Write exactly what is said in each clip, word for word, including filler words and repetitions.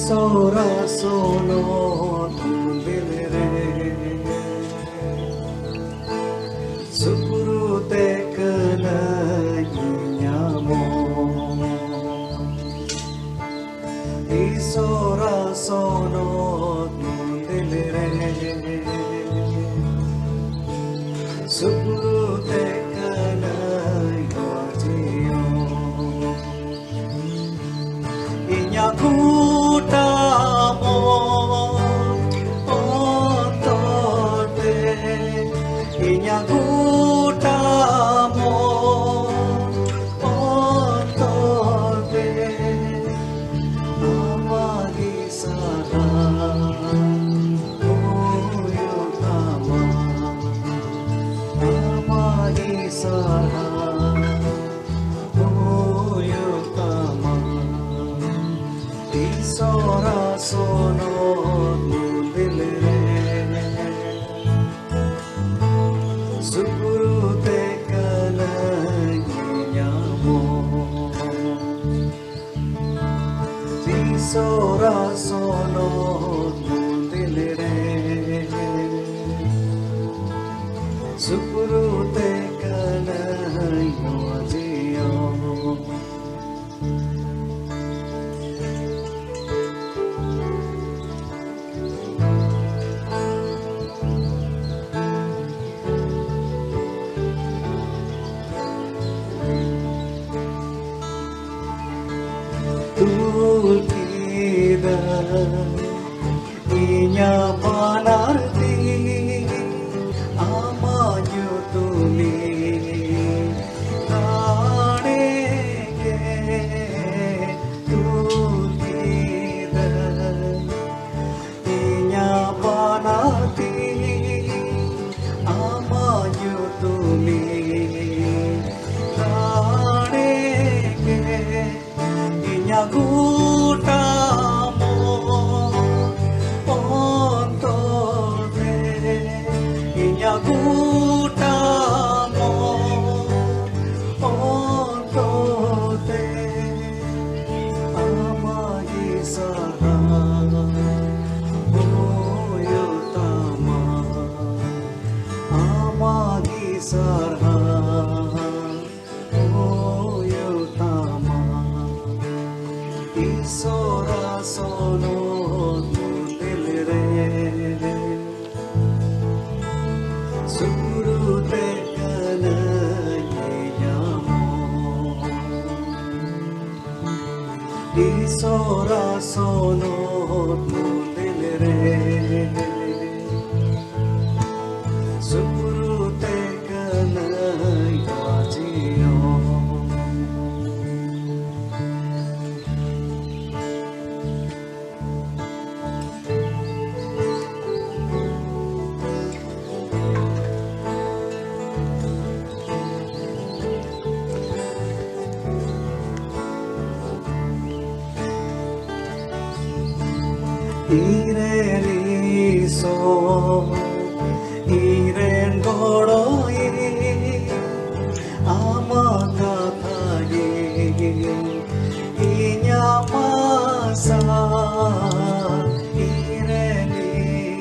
ᱥᱚᱨᱟ ᱥᱚᱱᱚᱛ ᱢᱚᱱᱫᱤᱨ ᱨᱮ ᱥᱩᱯᱨᱩ ᱛᱮ ᱠᱟᱹᱱᱟᱹᱧ ᱧᱟᱢᱚᱜ᱾ ᱤᱥᱚᱨᱟ ᱥᱚᱱᱚᱛ ᱢᱚᱱᱫᱤᱨ ᱨᱮ ᱥᱩᱯᱨᱩ ᱛᱮ ᱠᱟᱹᱱᱟᱹᱧ ᱱᱚᱣᱟ ᱡᱤᱭᱚᱱ᱾ ᱤᱧᱟᱜ ᱜᱚᱴᱟ ᱢᱚᱱ ᱚᱱᱛᱚᱨ ᱛᱮ, ᱤᱧᱟᱜ ᱜᱚᱴᱟ ᱢᱚᱱ ᱚᱱᱛᱚᱨ ᱛᱮ, ᱟᱢᱟᱜ ᱜᱮ ᱥᱟᱨᱦᱟᱣ ᱦᱩᱭᱩᱜ ᱛᱟᱢᱟ, ᱟᱢᱟᱜ ᱜᱮ ᱥᱟᱨᱦᱟᱣ ᱦᱩᱭᱩᱜ ᱛᱟᱢᱟ᱾ ᱤᱥᱚᱨᱟ ᱥᱚᱱᱚᱛ ᱢᱚᱱᱫᱤᱨ ᱨᱮ ᱥᱩᱯᱨᱩ ᱛᱮ ᱠᱟᱹᱱᱟᱹᱧ ᱧᱟᱢᱚᱜ᱾ ᱤᱥᱚᱨᱟ ᱥᱚᱱᱚᱛ ᱢᱚᱱᱫᱤᱨ ᱨᱮ ᱥᱩᱯᱨᱩ ᱛᱮ ᱠᱟᱹᱱᱟᱹᱧ ᱱᱚᱣᱟ ᱡᱤᱭᱚᱱ᱾ ᱛᱩᱞ ᱠᱮᱫᱟ ᱤᱧᱟᱜ ᱵᱟᱱᱟᱨ ᱛᱤ ᱟᱢᱟᱜ ᱧᱩᱛᱩᱢᱤᱧ ᱫᱟᱲᱮ ᱜᱮ ᱛᱩᱞ ᱠᱮᱫᱟ᱾ ᱤᱧᱟᱜ ᱵᱟᱱᱟᱨ ᱛᱤ ᱟᱢᱟᱜ ᱧᱩᱛᱩᱢᱤᱧ ᱫᱟᱲᱮ ᱜᱮ᱾ ᱤᱧᱟᱜ ᱜᱚᱴᱟ ᱢᱚᱱ ᱚᱱᱛᱚᱨ ᱥᱚᱱᱚᱛ ᱢᱚᱱᱫᱤᱨ ᱨᱮ ᱥᱩᱨᱩᱛᱮ ᱠᱟᱱᱟᱭ ᱧᱮᱧᱟᱢᱚᱜ᱾ ᱤᱥᱚᱨᱟ ᱥᱚᱱᱚᱛ ᱢᱚᱱᱫᱤᱨ ᱨᱮ ᱥᱩᱨᱩᱛᱮ ᱠᱟᱱᱟᱭ ᱵᱟᱡᱤᱭᱚ᱾ ᱤᱧᱨᱮᱱ ᱤᱥᱚᱨ, ᱤᱧᱨᱮᱱ ᱜᱚᱲᱚᱭᱤᱡ, ᱟᱢᱟᱜ ᱠᱟᱛᱷᱟ ᱜᱮ ᱤᱧᱟᱜ ᱟᱥᱟ᱾ ᱤᱧᱨᱮᱱ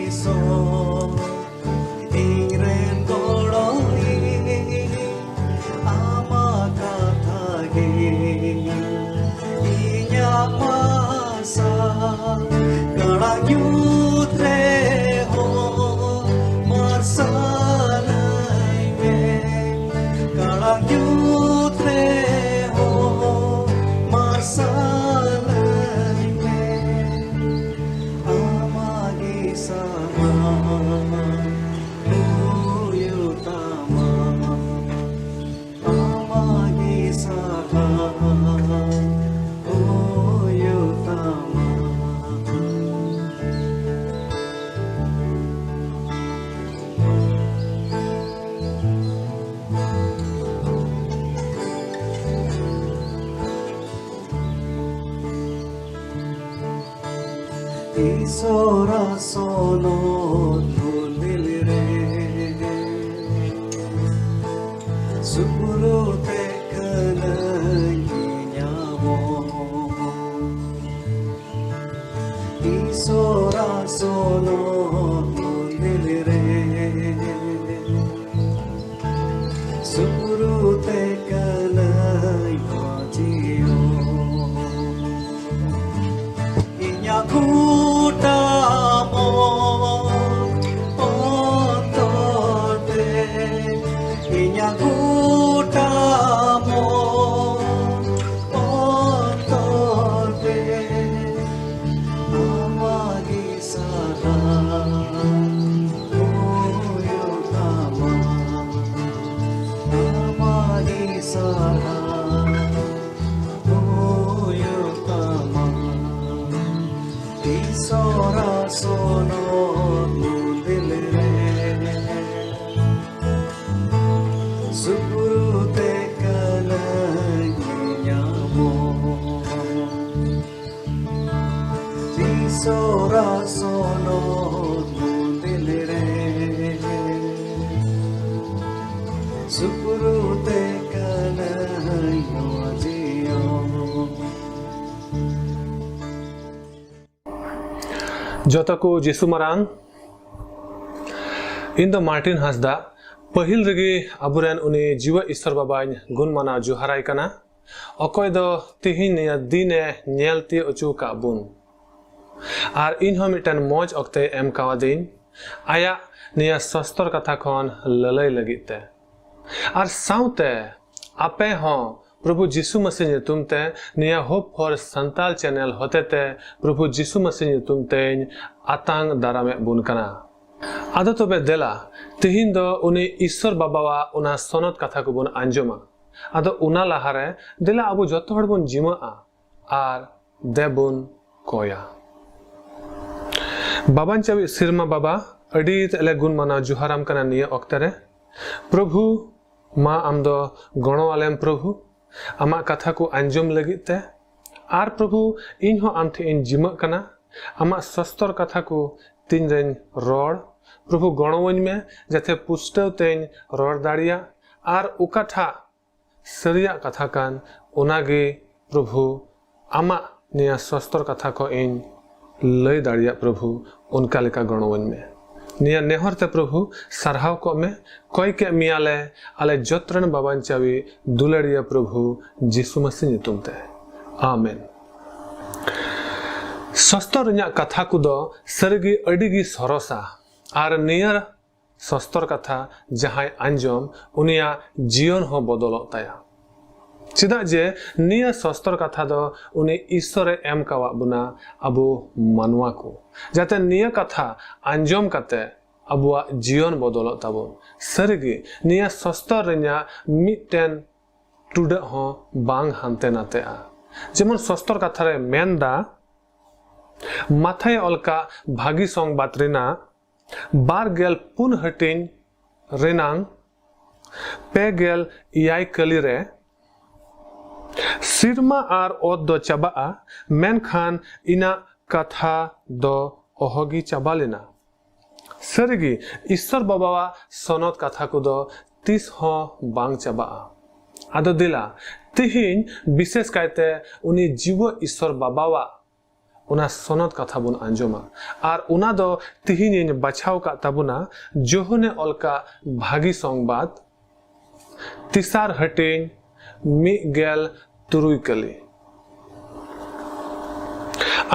ᱤᱥᱚᱨ, ᱤᱧᱨᱮᱱ ᱜᱚᱲᱚᱭᱤᱡ, ᱟᱢᱟᱜ ᱠᱟᱛᱷᱟ ᱜᱮ ᱤᱧᱟᱜ ᱟᱥᱟ᱾ ᱠᱟᱲᱟ ᱧᱩᱛ ᱨᱮᱦᱚᱸ ᱢᱟᱨᱥᱟᱞᱟᱹᱧ ᱢᱮ, ᱠᱟᱲᱟ ᱧᱩᱛ ᱨᱮᱦᱚᱸ ᱢᱟᱨᱥᱟᱞᱟᱹᱧ ᱢᱮ᱾ ᱟᱢᱟᱜ ᱜᱮ ᱥᱟᱦᱟ ᱦᱩᱭᱩᱜ ᱛᱟᱢᱟ, ᱟᱢᱟᱜ ᱜᱮ ᱥᱟᱦᱟ ᱦᱩᱭᱩᱜ ᱛᱟᱢᱟ᱾ ᱤᱥᱚᱨᱟ ᱥᱚᱱᱚᱛ ᱢᱚᱱᱫᱤᱨ ᱨᱮ ᱥᱩᱨᱩᱛᱮ ᱠᱟᱱᱟᱭ ᱧᱮᱧᱟᱢᱚᱜ᱾ ᱤᱥᱚᱨᱟ ᱥᱚᱱᱚᱛ ᱢᱚᱱᱫᱤᱨ ᱨᱮ ᱥᱩᱨᱩᱛᱮ ᱠᱟᱱᱟᱭ ᱵᱟᱡᱤᱭᱚ᱾ ᱤᱥᱚᱨᱟ ᱥᱚᱱᱚᱛ ᱢᱚᱱᱫᱤᱞ ᱨᱮ ᱥᱩᱯᱨᱩ ᱛᱮ ᱠᱟᱱᱟᱧ ᱧᱟᱢᱚᱜ᱾ ᱤᱥᱚᱨᱟ ᱥᱚᱱᱚᱛ ᱢᱚᱱᱫᱤᱞ ᱨᱮ ᱥᱩᱯᱨᱩ ᱛᱮ ᱠᱟᱱᱟᱧ ᱱᱚᱣᱟ ᱡᱤᱭᱚᱱ᱾ ᱡᱚᱛᱚ ᱠᱚ ᱡᱤᱥᱩ ᱢᱟᱨᱟᱝ᱾ ᱤᱧ ᱫᱚ ᱢᱟᱨᱴᱤᱱ ᱦᱟᱸᱥᱫᱟ᱾ ᱯᱟᱹᱦᱤᱞ ᱨᱮᱜᱮ ᱟᱵᱚᱨᱮᱱ ᱩᱱᱤ ᱡᱤᱣᱮᱫ ᱤᱥᱥᱚᱨ ᱵᱟᱵᱟᱧ ᱜᱩᱱ ᱢᱟᱱᱟᱣ ᱡᱚᱦᱟᱨᱟᱭ ᱠᱟᱱᱟ, ᱚᱠᱚᱭ ᱫᱚ ᱛᱤᱦᱤᱧ ᱱᱤᱭᱟᱹ ᱫᱤᱱ ᱮ ᱧᱮᱞ ᱛᱤᱭᱳᱜ ᱦᱚᱪᱚ ᱟᱠᱟᱫ ᱵᱚᱱ᱾ ᱟᱨ ᱤᱧ ᱦᱚᱸ ᱢᱤᱫᱴᱮᱱ ᱢᱚᱡᱽ ᱚᱠᱛᱮᱭ ᱮᱢ ᱠᱟᱣᱟᱫᱤᱧ, ᱟᱭᱟᱜ ᱱᱤᱭᱟᱹ ᱥᱚᱥᱛᱚᱨ ᱠᱟᱛᱷᱟ ᱠᱷᱚᱱ ᱞᱟᱹᱞᱟᱹᱭ ᱞᱟᱹᱜᱤᱫ ᱛᱮ᱾ ᱟᱨ ᱥᱟᱶᱛᱮ ᱟᱯᱮ ᱦᱚᱸ ᱯᱨᱚᱵᱷᱩ ᱡᱤᱥᱩ ᱢᱟᱥᱤ ᱧᱩᱛᱩᱢ ᱛᱮ ᱱᱤᱭᱟᱹ Hope for Santal channel ᱦᱚᱛᱮᱛᱮ ᱯᱨᱚᱵᱷᱩ ᱡᱤᱥᱩ ᱢᱟᱥᱤ ᱧᱩᱛᱩᱢ ᱛᱮᱧ ᱟᱛᱟᱝ ᱫᱟᱨᱟᱢᱮᱫ ᱵᱚᱱ ᱠᱟᱱᱟ᱾ ᱟᱫᱚ ᱛᱚᱵᱮ ᱫᱮᱞᱟ, ᱛᱤᱦᱤᱧ ᱫᱚ ᱩᱱᱤ ᱤᱥᱥᱚᱨ ᱵᱟᱵᱟᱣᱟᱜ ᱚᱱᱟ ᱥᱚᱱᱚᱛ ᱠᱟᱛᱷᱟ ᱠᱚᱵᱚᱱ ᱟᱸᱡᱚᱢᱟ᱾ ᱟᱫᱚ ᱚᱱᱟ ᱞᱟᱦᱟᱨᱮ ᱫᱮᱞᱟ ᱟᱵᱚ ᱡᱚᱛᱚ ᱦᱚᱲ ᱵᱚᱱ ᱡᱤᱢᱟᱹᱜᱼᱟ ᱟᱨ ᱫᱮᱵᱚᱱ ᱠᱚᱭᱟ᱾ ᱵᱟᱵᱟᱧ ᱪᱟᱣᱤᱡ ᱥᱮᱨᱢᱟ ᱵᱟᱵᱟ, ᱟᱹᱰᱤ ᱛᱮᱫ ᱞᱮ ᱜᱩᱱ ᱢᱟᱱᱟᱣ ᱡᱚᱦᱟᱨᱟᱢ ᱠᱟᱱᱟ ᱱᱤᱭᱟᱹ ᱚᱠᱛᱮ ᱨᱮ᱾ ᱯᱨᱚᱵᱷᱩ, ᱢᱟ ᱟᱢ ᱫᱚ ᱜᱚᱲᱚ ᱟᱞᱮᱢ ᱯᱨᱚᱵᱷᱩ, ᱟᱢᱟᱜ ᱠᱟᱛᱷᱟ ᱠᱚ ᱟᱸᱡᱚᱢ ᱞᱟᱹᱜᱤᱫ ᱛᱮ᱾ ᱟᱨ ᱯᱨᱚᱵᱷᱩ, ᱤᱧ ᱦᱚᱸ ᱟᱢ ᱴᱷᱮᱱ ᱤᱧ ᱡᱤᱢᱟᱹᱜ ᱠᱟᱱᱟ, ᱟᱢᱟᱜ ᱥᱚᱥᱛᱚᱨ ᱠᱟᱛᱷᱟ ᱠᱚ ᱛᱤᱧ ᱨᱮᱧ ᱨᱚᱲ᱾ ᱯᱨᱚᱵᱷᱩ, ᱜᱚᱲᱚᱣᱟᱹᱧ ᱢᱮ ᱡᱟᱛᱮ ᱯᱩᱥᱴᱟᱹᱣ ᱛᱮᱧ ᱨᱚᱲ ᱫᱟᱲᱮᱭᱟᱜ ᱟᱨ ᱚᱠᱟᱴᱷᱟᱜ ᱥᱟᱹᱨᱤᱭᱟᱜ ᱠᱟᱛᱷᱟ ᱠᱟᱱ, ᱚᱱᱟᱜᱮ ᱯᱨᱚᱵᱷᱩ, ᱟᱢᱟᱜ ᱱᱤᱭᱟᱹ ᱥᱚᱥᱛᱚᱨ ᱠᱟᱛᱷᱟ ᱠᱚ ᱤᱧ ᱞᱟᱹᱭ ᱫᱟᱲᱮᱭᱟᱜ ᱯᱨᱚᱵᱷᱩ, ᱚᱱᱠᱟ ᱞᱮᱠᱟ ᱜᱚᱲᱚᱣᱟᱹᱧ ᱢᱮ᱾ ᱱᱤᱭᱟᱹ ᱱᱮᱦᱚᱨ ᱛᱮ ᱯᱨᱚᱵᱷᱩ, ᱥᱟᱨᱦᱟᱣ ᱠᱚᱜ ᱢᱮ, ᱠᱚᱭ ᱠᱮᱫ ᱢᱮᱭᱟᱞᱮ ᱟᱞᱮ ᱡᱚᱛ ᱨᱮᱱ ᱵᱟᱵᱟᱧ ᱪᱟᱣᱤ ᱫᱩᱞᱟᱹᱲᱤᱭᱟᱹ ᱯᱨᱚᱵᱷᱩ ᱡᱤᱥᱩ ᱢᱟᱹᱥᱤ ᱧᱩᱛᱩᱢ ᱛᱮ, ᱟᱢᱮᱱ᱾ ᱥᱚᱥᱛᱚᱨ ᱨᱮᱱᱟᱜ ᱠᱟᱛᱷᱟ ᱠᱚᱫᱚ ᱥᱟᱹᱨᱤᱜᱮ ᱟᱹᱰᱤᱜᱮ ᱥᱚᱨᱚᱥᱟ, ᱟᱨ ᱱᱤᱭᱟᱹ ᱥᱚᱥᱛᱚᱨ ᱠᱟᱛᱷᱟ ᱡᱟᱦᱟᱸᱭ ᱟᱸᱡᱚᱢ, ᱩᱱᱤᱭᱟᱜ ᱡᱤᱭᱚᱱ ᱦᱚᱸ ᱵᱚᱫᱚᱞᱚᱜ ᱛᱟᱭᱟ᱾ ᱪᱮᱫᱟᱜ ᱡᱮ ᱱᱤᱭᱟᱹ ᱥᱚᱥᱛᱚᱨ ᱠᱟᱛᱷᱟ ᱫᱚ ᱩᱱᱤ ᱤᱥᱥᱚᱨᱮ ᱮᱢ ᱠᱟᱣᱟᱫ ᱵᱚᱱᱟ ᱟᱵᱚ ᱢᱟᱱᱣᱟ ᱠᱚ, ᱡᱟᱛᱮ ᱱᱤᱭᱟᱹ ᱠᱟᱛᱷᱟ ᱟᱸᱡᱚᱢ ᱠᱟᱛᱮ ᱟᱵᱚᱣᱟᱜ ᱡᱤᱭᱚᱱ ᱵᱚᱫᱚᱞᱚᱜ ᱛᱟᱵᱚᱱ᱾ ᱥᱟᱹᱨᱤᱜᱮ ᱱᱤᱭᱟᱹ ᱥᱚᱥᱛᱚᱨ ᱨᱮᱱᱟᱜ ᱢᱤᱫᱴᱮᱱ ᱴᱩᱰᱟᱹᱜ ᱦᱚᱸ ᱵᱟᱝ ᱦᱟᱱᱛᱮ ᱱᱟᱛᱮᱜᱼᱟ᱾ ᱡᱮᱢᱚᱱ ᱥᱚᱥᱛᱚᱨ ᱠᱟᱛᱷᱟ ᱨᱮ ᱢᱮᱱᱫᱟ, ᱢᱟᱛᱷᱟᱭ ᱚᱞ ᱠᱟᱜ ᱵᱷᱟᱹᱜᱤ ᱥᱚᱝᱵᱟᱫ ᱨᱮᱱᱟᱜ ᱵᱟᱨ ᱜᱮᱞ ᱯᱩᱱ ᱦᱟᱹᱴᱤᱧ ᱨᱮᱱᱟᱝ ᱯᱮ ᱜᱮᱞ ᱮᱭᱟᱭ ᱠᱟᱹᱞᱤ ᱨᱮ, "ᱥᱤᱨᱢᱟ ᱟᱨ ᱚᱛ ᱫᱚ ᱪᱟᱵᱟᱜᱼᱟ, ᱢᱮᱱᱠᱷᱟᱱ ᱤᱧᱟᱹᱜ ᱠᱟᱛᱷᱟ ᱫᱚ ᱚᱦᱚᱜᱮ ᱪᱟᱵᱟ ᱞᱮᱱᱟ᱾" ᱥᱟᱹᱨᱤᱜᱮ, ᱤᱥᱥᱚᱨ ᱵᱟᱵᱟᱣᱟᱜ ᱥᱚᱱᱚᱛ ᱠᱟᱛᱷᱟ ᱠᱚᱫᱚ ᱛᱤᱥ ᱦᱚᱸ ᱵᱟᱝ ᱪᱟᱵᱟᱜᱼᱟ᱾ ᱟᱫᱚ ᱫᱮᱞᱟ, ᱛᱤᱦᱤᱧ ᱵᱤᱥᱮᱥ ᱠᱟᱭᱛᱮ ᱩᱱᱤ ᱡᱤᱣᱟᱹ ᱤᱥᱥᱚᱨ ᱵᱟᱵᱟᱣᱟᱜ ᱚᱱᱟ ᱥᱚᱱᱚᱛ ᱠᱟᱛᱷᱟ ᱵᱚᱱ ᱟᱸᱡᱚᱢᱟ᱾ ᱟᱨ ᱚᱱᱟ ᱫᱚ ᱛᱤᱦᱤᱧᱤᱧ ᱵᱟᱪᱷᱟᱣ ᱠᱟᱜ ᱛᱟᱵᱚᱱᱟ ᱡᱳᱦᱚᱱᱮ ᱚᱞ ᱠᱟᱜ ᱵᱷᱟᱹᱜᱤ ᱥᱚᱝᱵᱟᱫ, ᱛᱮᱥᱟᱨ ᱦᱟᱹᱴᱤᱧ, ᱢᱤᱫ ᱜᱮᱞ ᱛᱩᱨᱩᱭ ᱠᱟᱹᱞᱤ᱾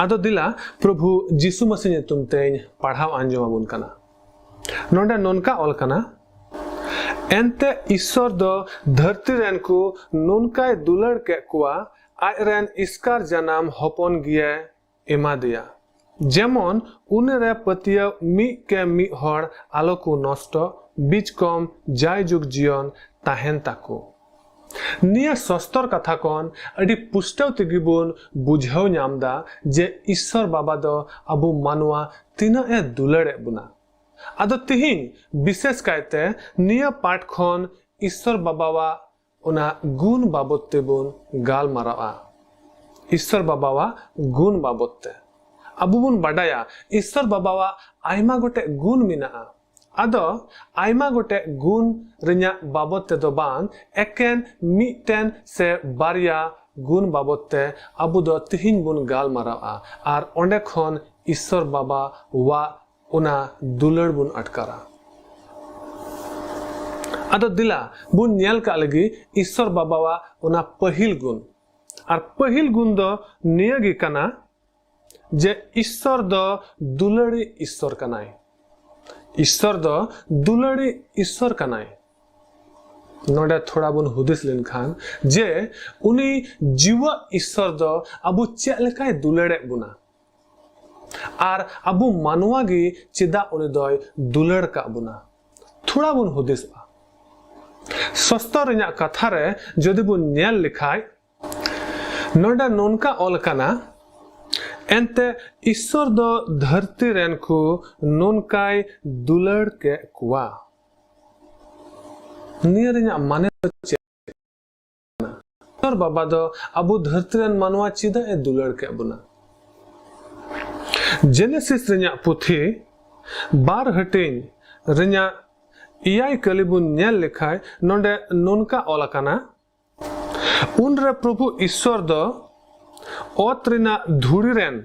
ᱟᱫᱚ ᱫᱮᱞᱟ, ᱯᱨᱚᱵᱷᱩ ᱡᱤᱥᱩ ᱢᱟᱹᱥᱤ ᱧᱩᱛᱩᱢ ᱛᱮᱧ ᱯᱟᱲᱦᱟᱣ ᱟᱸᱡᱚᱢ ᱟᱵᱚᱱ ᱠᱟᱱᱟ᱾ ᱱᱚᱰᱮ ᱱᱚᱝᱠᱟ ᱚᱞ ᱠᱟᱱᱟ, "ᱮᱱᱛᱮ ᱤᱥᱥᱚᱨ ᱫᱚ ᱫᱷᱟᱹᱨᱛᱤ ᱨᱮᱱ ᱠᱚ ᱱᱚᱝᱠᱟᱭ ᱫᱩᱞᱟᱹᱲ ᱠᱮᱫ ᱠᱚᱣᱟ, ᱟᱡ ᱨᱮᱱ ᱮᱥᱠᱟᱨ ᱡᱟᱱᱟᱢ ᱦᱚᱯᱚᱱ ᱜᱮᱭᱮ ᱮᱢᱟᱫᱮᱭᱟ, ᱡᱮᱢᱚᱱ ᱩᱱᱤᱨᱮ ᱯᱟᱹᱛᱭᱟᱹᱣ ᱢᱤᱫ ᱠᱮ ᱢᱤᱫ ᱦᱚᱲ ᱟᱞᱚ ᱠᱚ ᱱᱚᱥᱴᱚ, ᱵᱤᱪᱠᱚᱢ ᱡᱟᱭᱡᱩᱜᱽ ᱡᱤᱭᱚᱱ ᱛᱟᱦᱮᱱ ᱛᱟᱠᱚ᱾" ᱱᱤᱭᱟᱹ ᱥᱚᱥᱛᱚᱨ ᱠᱟᱛᱷᱟ ᱠᱷᱚᱱ ᱟᱹᱰᱤ ᱯᱩᱥᱴᱟᱹᱣ ᱛᱮᱜᱮ ᱵᱚᱱ ᱵᱩᱡᱷᱟᱹᱣ ᱧᱟᱢ ᱫᱟ ᱡᱮ ᱤᱥᱥᱚᱨ ᱵᱟᱵᱟ ᱫᱚ ᱟᱵᱚ ᱢᱟᱱᱣᱟ ᱛᱤᱱᱟᱹᱜ ᱮ ᱫᱩᱞᱟᱹᱲ ᱮᱫ ᱵᱚᱱᱟ᱾ ᱟᱫᱚ ᱛᱤᱦᱤᱧ ᱵᱤᱥᱮᱥ ᱠᱟᱭᱛᱮ ᱱᱤᱭᱟᱹ ᱯᱟᱴ ᱠᱷᱚᱱ ᱤᱥᱥᱚᱨ ᱵᱟᱵᱟᱣᱟᱜ ᱚᱱᱟ ᱜᱩᱱ ᱵᱟᱵᱚᱛ ᱛᱮᱵᱚᱱ ᱜᱟᱞᱢᱟᱨᱟᱣᱟ᱾ ᱤᱥᱥᱚᱨ ᱵᱟᱵᱟᱣᱟᱜ ᱜᱩᱱ ᱵᱟᱵᱚᱛ ᱛᱮ᱾ ᱟᱵᱚ ᱵᱚᱱ ᱵᱟᱰᱟᱭᱟ ᱤᱥᱥᱚᱨ ᱵᱟᱵᱟᱣᱟᱜ ᱟᱭᱢᱟ ᱜᱚᱴᱮᱡ ᱜᱩᱱ ᱢᱮᱱᱟᱜᱼᱟ᱾ ᱟᱫᱚ ᱟᱭᱢᱟ ᱜᱚᱴᱮᱡ ᱜᱩᱱ ᱨᱮᱱᱟᱜ ᱵᱟᱵᱚᱛ ᱛᱮᱫᱚ ᱵᱟᱝ, ᱮᱠᱮᱱ ᱢᱤᱫᱴᱮᱱ ᱥᱮ ᱵᱟᱨᱭᱟ ᱜᱩᱱ ᱵᱟᱵᱚᱛ ᱛᱮ ᱟᱵᱚ ᱫᱚ ᱛᱤᱦᱤᱧ ᱵᱚᱱ ᱜᱟᱞᱢᱟᱨᱟᱣᱟ᱾ ᱟᱨ ᱚᱸᱰᱮ ᱠᱷᱚᱱ ᱤᱥᱥᱚᱨ ᱵᱟᱵᱟᱣᱟᱜ ᱚᱱᱟ ᱫᱩᱞᱟᱹᱲ ᱵᱚᱱ ᱟᱴᱠᱟᱨᱟ᱾ ᱟᱫᱚ ᱫᱮᱞᱟ ᱵᱚᱱ ᱧᱮᱞ ᱠᱟᱜ ᱞᱟᱹᱜᱤᱫ ᱤᱥᱥᱚᱨ ᱵᱟᱵᱟᱣᱟᱜ ᱚᱱᱟ ᱯᱟᱹᱦᱤᱞ ᱜᱩᱱ᱾ ᱟᱨ ᱯᱟᱹᱦᱤᱞ ᱜᱩᱱ ᱫᱚ ᱱᱤᱭᱟᱹ ᱜᱮ ᱠᱟᱱᱟ ᱡᱮ ᱤᱥᱥᱚᱨ ᱫᱚ ᱫᱩᱞᱟᱹᱲᱤ ᱤᱥᱥᱚᱨ ᱠᱟᱱᱟᱭ᱾ ᱤᱥᱥᱚᱨ ᱫᱚ ᱫᱩᱞᱟᱹᱲᱤ ᱤᱥᱥᱚᱨ ᱠᱟᱱᱟᱭ᱾ ᱱᱚᱰᱮ ᱛᱷᱚᱲᱟ ᱵᱚᱱ ᱦᱩᱫᱤᱥ ᱞᱮᱱᱠᱷᱟᱱ ᱡᱮ ᱩᱱᱤ ᱡᱤᱣᱟᱹ ᱤᱥᱥᱚᱨ ᱫᱚ ᱟᱵᱚ ᱪᱮᱫ ᱞᱮᱠᱟᱭ ᱫᱩᱞᱟᱹᱲᱮᱫ ᱵᱚᱱᱟ, ᱟᱨ ᱟᱵᱚ ᱢᱟᱱᱣᱟ ᱜᱮ ᱪᱮᱫᱟᱜ ᱩᱱᱤ ᱫᱚᱭ ᱫᱩᱞᱟᱹᱲ ᱠᱟᱜ ᱵᱚᱱᱟ, ᱛᱷᱚᱲᱟ ᱵᱚᱱ ᱦᱩᱫᱤᱥᱚᱜᱼᱟ᱾ ᱥᱚᱥᱛᱚ ᱨᱮᱱᱟᱜ ᱠᱟᱛᱷᱟ ᱨᱮ ᱡᱩᱫᱤ ᱵᱚᱱ ᱧᱮᱞ ᱞᱮᱠᱷᱟᱡ, ᱱᱚᱰᱮ ᱱᱚᱝᱠᱟ ᱚᱞ ᱠᱟᱱᱟ, ᱮᱱᱛᱮ ᱤᱥᱥᱚᱨ ᱫᱚ ᱫᱷᱟᱹᱨᱛᱤ ᱨᱮᱱ ᱠᱚ ᱱᱚᱝᱠᱟᱭ ᱫᱩᱞᱟᱹᱲ ᱠᱮᱫ ᱠᱚᱣᱟ᱾ ᱱᱤᱭᱟᱹ ᱨᱮᱱᱟᱜ ᱢᱟᱱᱮ ᱫᱚ ᱪᱮᱫ? ᱤᱥᱥᱚᱨ ᱵᱟᱵᱟ ᱫᱚ ᱟᱵᱚ ᱫᱷᱟᱹᱨᱛᱤ ᱨᱮᱱ ᱢᱟᱱᱣᱟ ᱪᱮᱫᱟᱜ ᱮ ᱫᱩᱞᱟᱹᱲ ᱠᱮᱫ ᱵᱚᱱᱟ? ᱡᱮᱱᱮᱥᱤᱥ ᱨᱮᱱᱟᱜ ᱯᱩᱛᱷᱤ ᱵᱟᱨ ᱦᱟᱹᱴᱤᱧ ᱨᱮᱱᱟᱜ ᱮᱭᱟᱭ ᱠᱟᱹᱞᱤ ᱵᱚᱱ ᱧᱮᱞ ᱞᱮᱠᱷᱟᱱ, ᱱᱚᱰᱮ ᱱᱚᱝᱠᱟ ᱚᱞ ᱟᱠᱟᱱᱟ, ᱩᱱᱨᱮ ᱯᱨᱚᱵᱷᱩ ᱤᱥᱥᱚᱨ ᱫᱚ ᱚᱛ ᱨᱮᱱᱟᱜ ᱫᱷᱩᱲᱤ ᱨᱮᱱ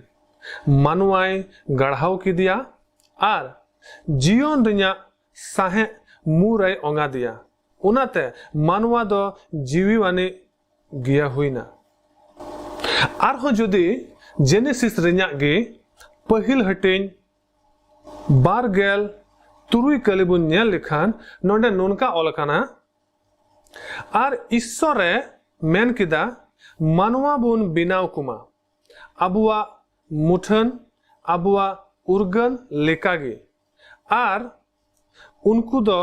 ᱢᱟᱱᱣᱟᱭ ᱜᱟᱲᱦᱟᱣ ᱠᱮᱫᱮᱭᱟ ᱟᱨ ᱡᱤᱭᱚᱱ ᱨᱮᱱᱟᱜ ᱥᱟᱦᱮᱫ ᱢᱩ ᱨᱮᱭ ᱚᱝᱟᱫᱮᱭᱟ᱾ ᱚᱱᱟᱛᱮ ᱢᱟᱱᱣᱟ ᱫᱚ ᱡᱤᱣᱤᱣᱟᱱᱤᱡ ᱜᱮᱭᱟ ᱦᱩᱭᱱᱟ᱾ ᱟᱨᱦᱚᱸ ᱡᱩᱫᱤ ᱡᱮᱱᱮᱥᱤᱥ ᱨᱮᱱᱟᱜ ᱜᱮ ᱯᱟᱹᱦᱤᱞ ᱦᱟᱹᱴᱤᱧ ᱵᱟᱨ ᱜᱮᱞ ᱛᱩᱨᱩᱭ ᱠᱟᱹᱞᱤ ᱵᱚᱱ ᱧᱮᱞ ᱞᱮᱠᱷᱟᱱ, ᱱᱚᱰᱮ ᱱᱚᱝᱠᱟ ᱚᱞ ᱟᱠᱟᱱᱟ, ᱟᱨ ᱤᱥᱥᱚᱨ ᱮ ᱢᱮᱱ ᱠᱮᱫᱟ, ᱢᱟᱱᱣᱟ ᱵᱚᱱ ᱵᱮᱱᱟᱣ ᱠᱚᱢᱟ ᱟᱵᱚᱣᱟᱜ ᱢᱩᱴᱷᱟᱹᱱ, ᱟᱵᱚᱣᱟᱜ ᱩᱨᱜᱟᱹᱱ ᱞᱮᱠᱟᱜᱮ, ᱟᱨ ᱩᱱᱠᱩ ᱫᱚ